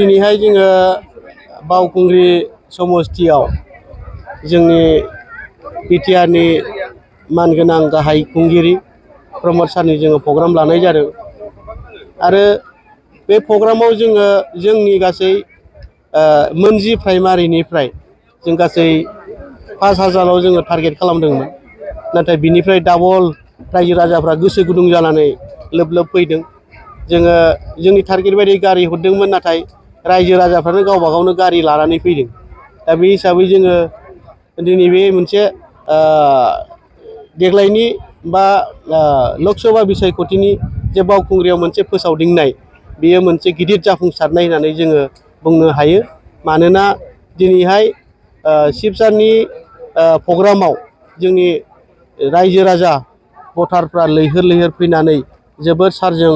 दिनैहाय जोङो बावखुंग्रि समस्थियाव जोंनि बिटिआरनि मानगोनां गाहाय खुंगिरि प्रमद सारनि जोङो प्रग्राम लानाय जादों आरो बे प्रग्रामाव जोङो जोंनि गासै मोनजि प्राइमारिनिफ्राय जों गासै 5000 जोङो टारगेट खालामदोंमोन नाथाय बिनिफ्राय डाबल रायजो राजाफ्रा गोसो गुदुं जानानै लोब लोब फैदों जोङो जोंनि टारगेट बायदि गारि हरदोंमोन नाथाय रायजो राजाफ्रानो गावबा गावनो गारि लानानै फैदों दा बे हिसाबै जोङो दिनै बे मोनसे देग्लायनि बा लकसभा बिसायख'थिनि जे बावखुंग्रियाव मोनसे फोसावदिंनाय बेयो मोनसे गिदिर जाफुंसारनाय होननानै जोङो बुंनो हायो मानोना दिनैहाय शिब सारनि प्रग्रामाव जोंनि रायजो राजा भटारफ्रा लैहोर लैहोर फैनानै जोबोद सारजों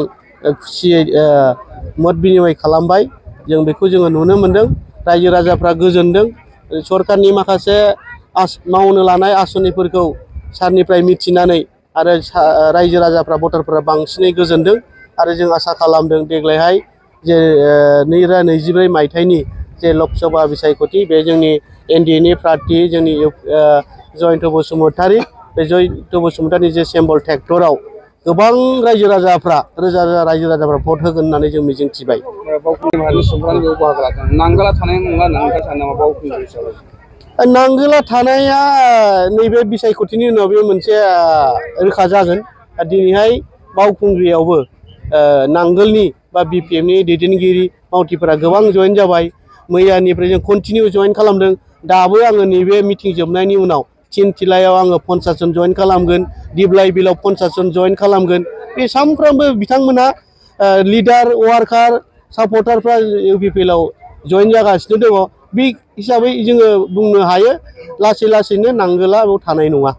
खुसियै मत बिनिमय खालामबाय जों बेखौ जोङो नुनो मोनदों रायजो राजाफ्रा गोजोनदों सरकारनि माखासे मावनो लानाय आसनिफोरखौ सारनिफ्राय मिथिनानै आरो रायजो राजाफ्रा भटारफ्रा बांसिनै गोजोनदों आरो जों आसा खालामदों देग्लायहाय जे 2024 मायथाइनि जे लकसभा बिसायख'थि बे जोंनि एनडिएनि प्रार्थी जोंनि जयन्त बसुमतारी बे जयन्त बसुमतारीनि जे सिम्बल ट्रेक्टराव गोबां रायजो राजाफ्रा रोजा रोजा रायजो राजाफ्रा भट होगोन होननानै जों मिजिंथिबाय नांगोला थानाया नैबे बिसायख'थिनि उनाव बे मोनसे रोखा जागोन दिनैहाय बावखुंग्रियावबो नांगोलनि बा बिपिएफनि दैदेनगिरि मावथिफोरा गोबां जयेन जाबाय मैयानिफ्राय जों कन्टिनिउ जयेन खालामदों दाबो आङो नैबे मिटिं जोबनायनि उनाव थिनथिलायाव आङो 50 जन जयेन खालामगोन दिप्लाय बिलाव 50 जन जयेन खालामगोन बे सानफ्रोमबो बिथांमोना लिडार वार्कार सापर्टारफ्रा UPPL आव जयेन जागासिनो दङ बे हिसाबै जोङो बुंनो हायो लासै लासैनो नांगोला बेयाव थानाय नङा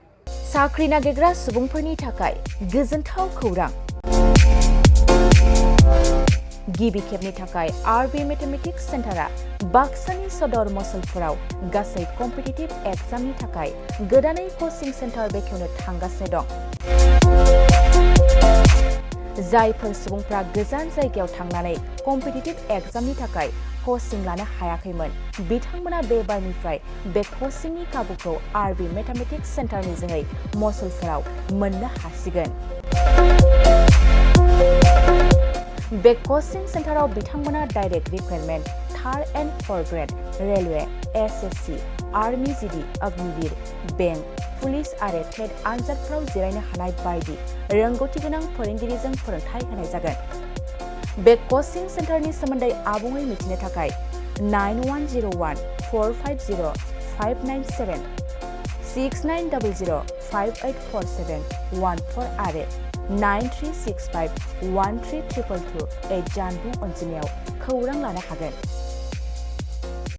साख्रि नागिरग्रा सुबुंफोरनि थाखाय गोजोनथाव खौरां गिबि खेबनि थाखाय आरबि मेथमेटिक्स सेन्टारा बाक्सानि सदर मसलपुराव गासै कम्पिटिटिभ एग्जामनि थाखाय गोदानै कचिं सेन्टार बेखेवनो थांगासिनो दं जायफोर सुबुंफ्रा गोजान जायगायाव थांनानै कम्पिटिटिभ एग्जामनि थाखाय कचिं लानो हायाखैमोन बिथांमोना बे बारनिफ्राय बे कचिंनि खाबुखौ आरबि मेथमेटिक्स सेन्टारनि जोहै मसलपुराव मोननो हासिगोन बे कचिं सेन्टाराव बिथांमोना direct recruitment 3rd and 4th grade railway SSC army GD Agniveer bank police आरो टेट आनजादफोराव जिरायनो हानाय बायदि रोंगौथि गोनां फोरोंगिरिजों फोरोंथाय होनाय जागोन बे कचिं सेन्टारनि सोमोन्दै आबुङै मिथिनो थाखाय 9101450597 6900584714 आरो 9365132228 जानबुं अनजिमायाव खौरां लानो हागोन